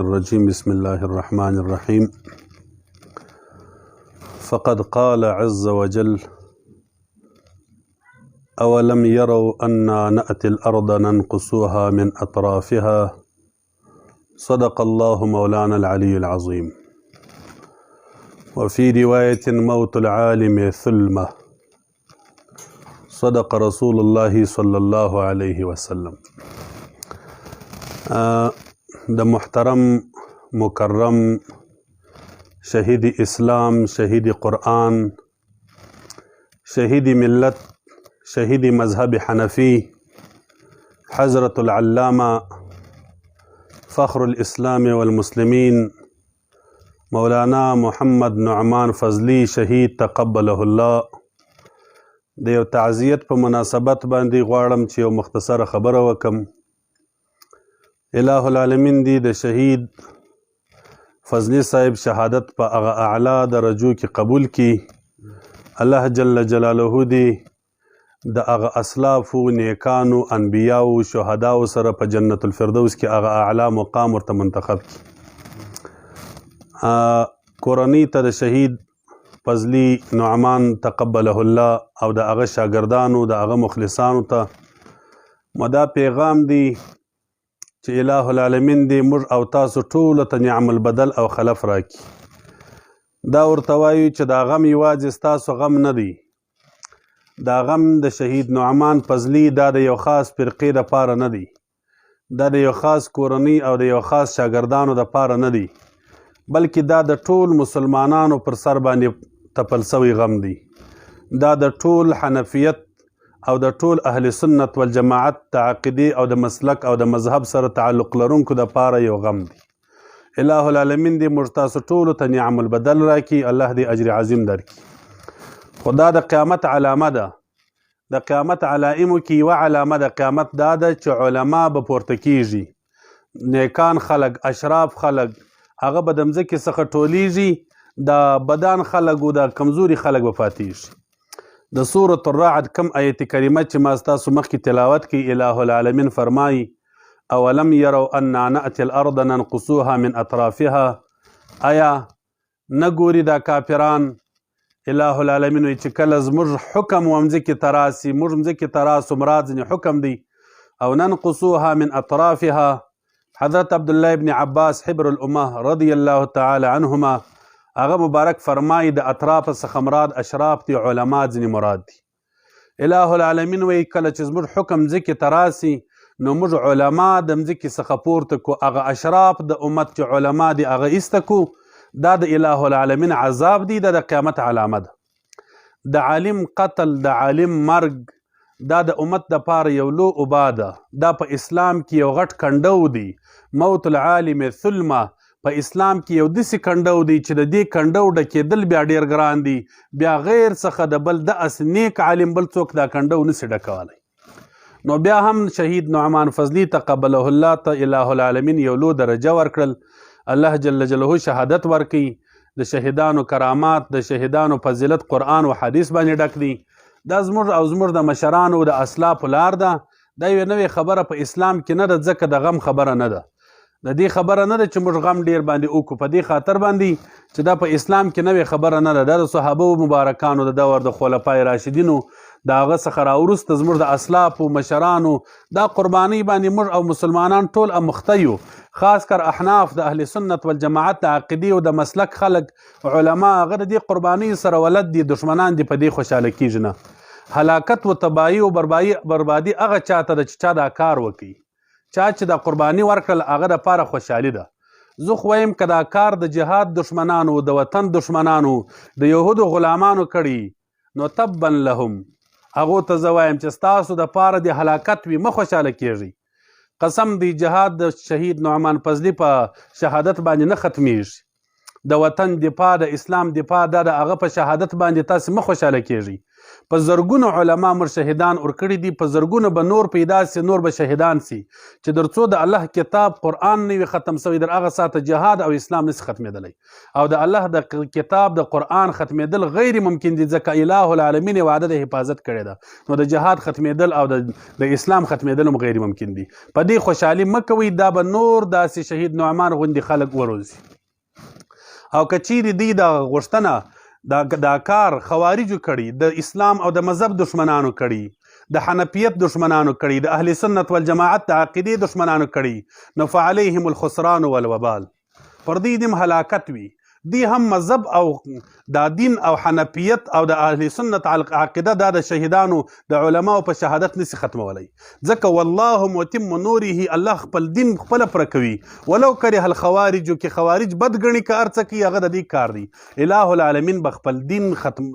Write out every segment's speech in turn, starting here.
الرجيم. بسم الله الرحمن الرحيم. فقد قال عز وجل: أولم يروا أنا نأتي الأرض ننقصها من أطرافها. صدق الله مولانا العلي العظيم. وفي رواية: موت العالم ثلمة. صدق رسول الله صلى الله عليه وسلم. د محترم مکرم شهید اسلام، شهید قرآن، شهید ملت، شهید مذهب حنفي، حضرت العلامه فخر الاسلام والمسلمین مولانا محمد نعمان فضلی شهید تقبله الله د یو تعزیت په مناسبت باندې غواړم چې یو مختصره خبره وکم. الہ العالمین دی د شهید فضلی صاحب شهادت په هغه اعلی درجو کې قبول کی. الله جل جلاله دی د هغه اسلافو، نیکانو، انبیاو، شهداو سره په جنت الفردوس کې هغه اعلی مقام ورته منتخب کی. کورنۍ ته د شهید فضلی نعمان تقبله الله او د هغه شاګردانو، د هغه مخلصانو ته مدا پیغام دی چې الہ العالمین دې موږ او تاسو ټولو ته نعم البدل او خلف راکړي. دا ورته وایو چې دا غم یوازې ستاسو غم نه دی. دا غم د شهید نعمان فضلی دا د یو خاص فرقې د پاره نه دی، دا د یو خاص کورنۍ او د یو خاص شاګردانو د پاره نه دی، بلکې دا د ټول مسلمانانو پر سر باندې تپل سوی غم دی. دا د ټول حنفیت او د ټول اهل سنت والجماعت د عقیدې او د مسلک او د مذهب سره تعلق لرونکو د پاره یو غم دی. الہ العالمین دې موږ تاسو ټولو ته نعم البدل راکړي، الله دې اجر عظیم درکړي. خدا د قیامت علامه ده. د قیامت علائمو کې یوه علامه د قیامت دا ده چې علما به پورته کیږي، نیکان خلک، اشراف خلک، هغه به د مځکې څخه ټولیږي، د بدان خلک او د کمزوري خلک به پاتېږي. د سورة الرعد کم آیت کریمه چې ما ستاسو مخکې تلاوت کوي، الہ العالمین فرمایي: اولم يروا انا نأتي الارض ننقصوها من اطرافها. آیا نه ګوري دا کافران؟ الہ العالمین وایي چې کله زموږ حکم و مځکې ته راسي، موږ مځکې ته راسو، مراد ځینې حکم دی، او ننقصوها من اطرافها. حضرت عبد الله ابن عباس حبر الامه رضی الله تعالی عنهما هغه مبارک فرمایي د اطراف څخه مراد اشراف دي، علما ځینې مراد دي. الہ العالمین وایي کله چې زموږ حکم ځکې ته راسي نو موږ علما د مځکې څخه پورته کو، هغه اشراف د امت چې علما دي هغه ایسته کو. دا د الہ العالمین عذاب دی، دا د قیامت علامه ده. د عالم قتل، د عالم مرګ، دا د امت د پاره یو لو وبا ده. دا په اسلام کې یو غټ کنډو دی. موت العالم ثلمه. په اسلام کې یو داسې کنډو دی چې د دې کنډو ډکېدل بیا ډېر ګران دی. بیا غیر څخه د بل د اس نیک عالم بل څوک دا کنډو نسی ډکولی. نو بیا هم شهید نعمان فضلی تقبله الله ته الہ العالمین یو لو درجه ورکړل. الله جل جلاله شهادت ورکړي. د شهیدانو کرامات، د شهیدانو فضیلت قرآن او حدیث باندې ډک دي. دا زموږ او زموږ د مشرانو د اسلاف لار ده. دا یوه نوې خبره په اسلام کې نه ده، ځکه د غم خبره نه ده. د دې خبره نه ده چې موږ غم ډیر باندې وکړو، په دې خاطر باندې چې دا په اسلام کې نوې خبره نه ده. دا د صحابه مبارکانو د دور، د خلفای راشدینو د هغه څخه راوروسته زموږ د اسلافو مشرانو دا قرباني باندې موږ او مسلمانان ټول امخته یو، خاص کر احناف، د اهل سنت والجماعت د عقیدې او د مسلک خلک، علما، هغه د دې قرباني سره ولد دي. دشمنان دي په دې خوشاله کیږي نه. هلاکت و تباهي او بربادي هغه چاته ده چې چا دا کار وکړي. چا چې دا قرباني ورکړل هغه د پاره خوشحالي ده. زه خو وایم که دا کار د جهاد دشمنانو، د وطن دشمنانو، د یهودو غلامانو کړي نو تبا لهم. هغو ته زه وایم چې ستاسو د پاره د هلاکت وي، مه خوشحاله کیږئ. قسم دی، جهاد د شهید نعمان فضلي په شهادت باندې نه ختمیږي. د وطن دفاع، د اسلام دفاع، دا د هغه په شهادت باندې تاسو مه خوشحاله کیږئ. په زرګونو علما مر شهیدان ورکړي دي، په زرګونو به نور پیدا سي، نور به شهیدان سي، چې درڅو د الله کتاب قرآن نه وي ختم سوی، در هغه ساعته جهاد او اسلام نسی ختمېدلی. او د الله د کتاب د قرآن ختمېدل غیر ممکن دي، ځکه اله العالمین وعده د حفاظت کړې ده. نو د جهاد ختمېدل او د اسلام ختمېدل هم غیر ممکن دي. په دې خوشحالي مه کوئ، دا به نور داسې شهید نعمان غوندې خلک وروزي. او که چیرې دی دا غوښتنه دا کار خوارجو کړي، د اسلام او د مذهب دشمنانو کړي، د حنفیت دشمنانو کړي، د اهل سنت والجماعت د عقیدې دشمنانو کړي، نو فعلیهم الخسران والوبال، پر دې دیم هلاکت وي. دی هم مذهب او دا دین او حنفیت او د اهل سنت عقیده دا د شهیدانو د علماو په شهادت نسی ختمولی، ځکه والله متم نوره، الله خپل دین خپل پر کوي، ولو کره الخوارج، کې خوارج بد ګڼي که ارڅ کوي، هغه د دې کار دی. اله العالمین به خپل دین ختم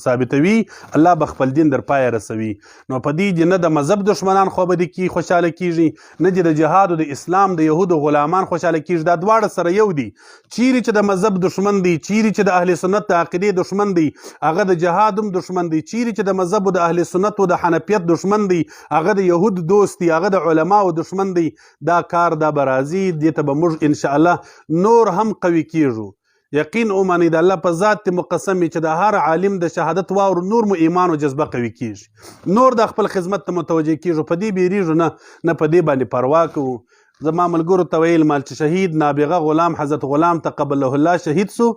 ثابتوي، الله به خپل دین در پای رسوي. نو په دې نه د مذهب دشمنان خو به دي کی خوشاله کیږي، نه د جهاد او د اسلام د يهودو غلامان خوشاله کیږي. دا دواړه سره یو دي. چیرې چې د مذهب دشمن دی، چیرې چې د اهل سنت د عقیدې دشمن دی، هغه د جهاد هم دشمن دی. چیرې چې د مذهب او د اهل سنت او د حنفیت دشمن دی، هغه د یهود دوست دی، هغه د علماو دشمن دی. دا کار دا برازي، دې ته به موږ ان شاء الله نور هم قوي کیږو. یقین ومنئ، د الله په ذات مقسم چې د هر عالم د شهادت واور نور مو ایمان او جذبه قوي کیږي، نور د خپل خدمت ته متوجه کیږو. په دې بیریږو نه، نه په دې باندې پروا کوو. زما ملګرو ته ویل مال چې شهید نابغه غلام حضرت غلام تقبله الله شهید سو،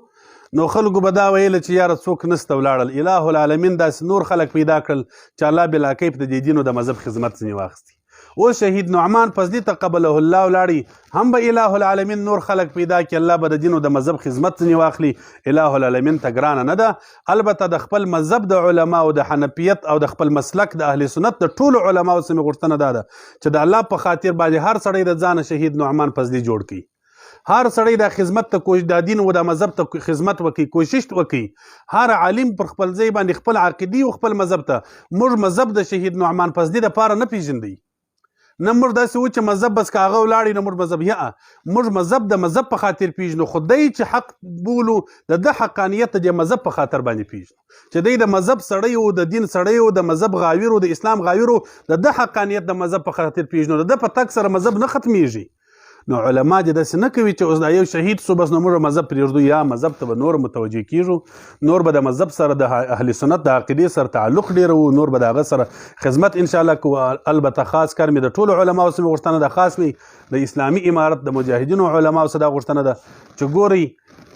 نو خلکو به دا ویل چې یاره څوک نسته ولاړل. اله العالمین داسې نور خلک پیدا کړل چې الله بلا کیف د دې دین او د مذهب خدمت ځنې واخیستي. اوس شهید نعمان فضلی تقبله الله ولاړی، هم به اله العالمین نور خلک پیدا کړي، الله به د دین او د مذهب خدمت ځنې واخلي. اله العالمین ته ګرانه نه ده. البته د خپل مذهب د علماو د حنفیت او د خپل مسلک د اهل سنت د ټولو علماو څخه مې غوښتنه دا ده چې د الله په خاطر باندې هر سړی د ځانه شهید نعمان فضلی جوړ کړي. هر سړی دا خدمت ته کوشش، دا دین او دا مذهب ته خدمت وکړي، کوشش وکړي. هر عالم پر خپل ځای باندې خپل عقیدې او خپل مذهب ته، موږ مذهب د شهید نعمان فضلی د پاره نه پیژندي، نه موږ داسې و چې مذهب بس که هغه ولاړی نو موږ مذهب، یا موږ مذهب د مذهب په خاطر پیژنو، خو دی چې حق بولو د ده حقانیت د مذهب په خاطر باندې پیژنو، چې دی د مذهب سړی و، د دین سړی و، د مذهب غاویر و، د اسلام غاویر و، د ده حقانیت د مذهب په خاطر پیژنو. د ده په تګ سره مذهب نه ختمیږي. نو علما دې داسې نه کوي چې اوس دا یو شهید سو بس نو موږ مذهب پرېږدو، یا مذهب ته به نور متوجه کیږو، نور به د مذهب سره د اهل سنت د عقیدې سره تعلق ډېروو، نور به د هغه سره خدمت ان شاء الله کوو. البته خاص کار مې د ټولو علماو څخه غوښتنه ده، خاص مې د اسلامي امارت د مجاهدینو علماو څخه دا غوښتنه ده چې ګورئ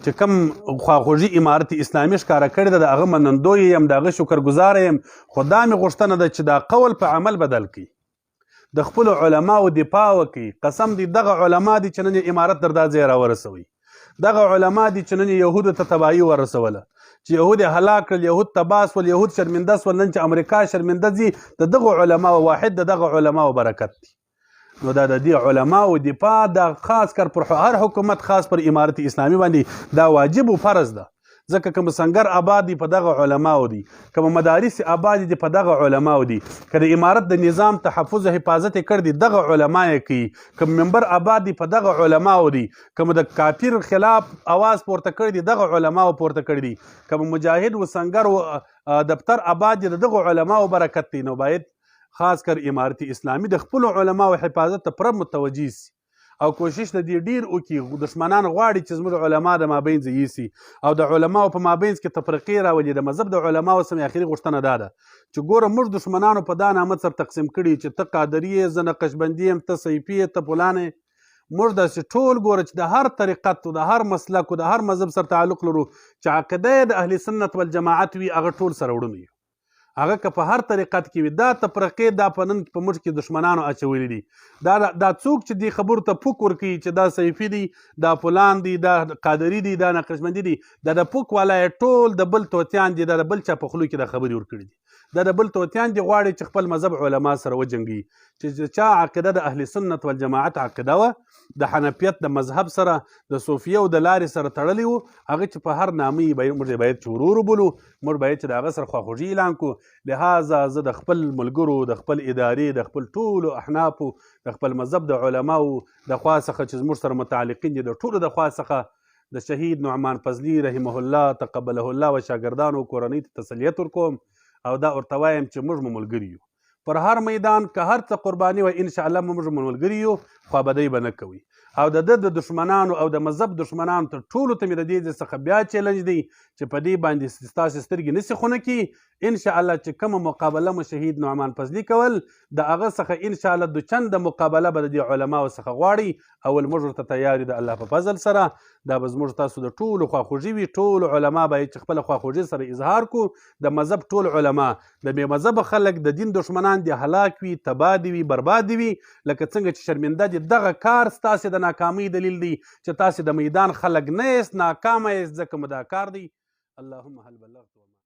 چې کم خواخوږي امارت اسلامي ښکاره کړې ده، د هغه منندوی یم، د هغه شکرګزار یم، خو دا مې غوښتنه ده چې دا قول په عمل بدل کړي، د خپل علماو دفاع وکړي. قسم دی دغه علما دي چې نن امارت در دا ځای راورسوي، دغه علما دي چې نن یهودو ته تباهي ورسوله، چې یهود هلاک کړل، یهود تباه سول، یهود شرمنده سول. نن چې امریکا شرمنده ځي د دغه علماو واحد د دغه علماو برکت دی. نو دا د دې علماو دفاع دا خاص کر پر هر حکومت، خاص پر امارت اسلامي باندې دا واجب او فرض ده، ځکه کوم سنګر آباد دی په دغه علماو دي، کوم مدارس آباد دي په دغه علماو دي، که د امارت د نظام تحفظ او حفاظت یې کړ دي دغه علما یې کوي، کوم منبر آباد دی په دغه علماو دي، کوم د کافر خلاف اواز پورته کړی دی دغه علماو پورته کړی دي، کوم مجاهد و سنګر و دفتر آباد دی د دغه علماو برکت دی. نو باید خاص کر امارت اسلامي د خپلو علماو حفاظت ته پوره متوجه سي او کوشش د دې ډیر وکړي. دښمنان غواړي چې زموږ علما د مابینځ یېسي او د علماو په مابینځ کې تفرقې راولي. د مذهب د علماو سمې اخري غوښتنه دا ده چې ګوره موږ دښمنانو په دا نامه سره تقسیم کړي چې ته قادري یې، زه نقشبندي یم، ته صیفي یې، ته فلان یې. موږ داسې ټول ګوره چې د هر طریقت او د هر مسلک او د هر مذهب سره تعلق لرو، چې عقیده یې د اهل سنت والجماعت وي، هغه ټول سره وړونه یو، هغه که په هر طریقت کې وي. دا تفرقې دا په نن په موږ کې دښمنانو اچولي دي. دا دا څوک چې دې خبرو ته پوک ورکوي چې دا صیفي دی، دا فلان دی، دا قادري دی، دا نقشبندي دی، دا د پوک والا یې ټول د بل توتیان دي، دا د بل چا په خولو کې دا خبرې ورکړي دي، دا د بل توتیان دي، غواړي چې خپل مذهب علما سره وجنګوي. چې چا عقیده د اهل سنت والجماعت عقیده وه، د حنفیت د مذهب سره د صوفیه او د لارې سره تړلی وو، هغه چې په هر نامه یې موږ باید چې ورور وبولو، موږ باید چې د هغه سره خواخوږي اعلان کړو. لهذا زه د خپل ملګرو، د خپل ادارې، د خپل ټولو احنافو، د خپل مذهب د علماو د خوا څخه چې زموږ سره متعلقین دي، د ټولو د خوا څخه د شهید نعمان فضلی رحمه الله تقبله الله و شاګردانو کورنۍ ته تسلیت ورکوم او دا ورته وایم چې موږ مو ملګري یو پر هر میدان که هر څه قرباني وای ان شاء الله موږ مو ملګري یو، خوابدۍ به نه کوي. او د ده د دښمنانو او د مذهب دښمنانو ته ټولو ته مې د دې ځای څخه بیا چیلنج دی چې په دې باندې ستاسې سترګې نسي خونه کي. ان شاء الله چې کومه مقابله مو شهید نعمان فضلي کول، د هغه څخه ان شاء الله دوچنده مقابله به د دې علماو څخه غواړي. اول موږ ورته تیار یو د الله په فضل سره. دا به زموږ تاسو د ټولو خواخوږي وي. ټول علما باید چې خپله خواخوږي سره اظهار کو. د مذهب ټول علما، د بې مذهبه خلک، د دین دښمنان دې هلاک وي، تباه دې وي، برباد دې وي. لکه څنګه چې شرمنده دي، دغه کار ستاسې د ناکامۍ دلیل دی چې تاسې د میدان خلک نه یاست، ناکامه یاست، ځکه مو دا کار دی. اللهم هل بلغت.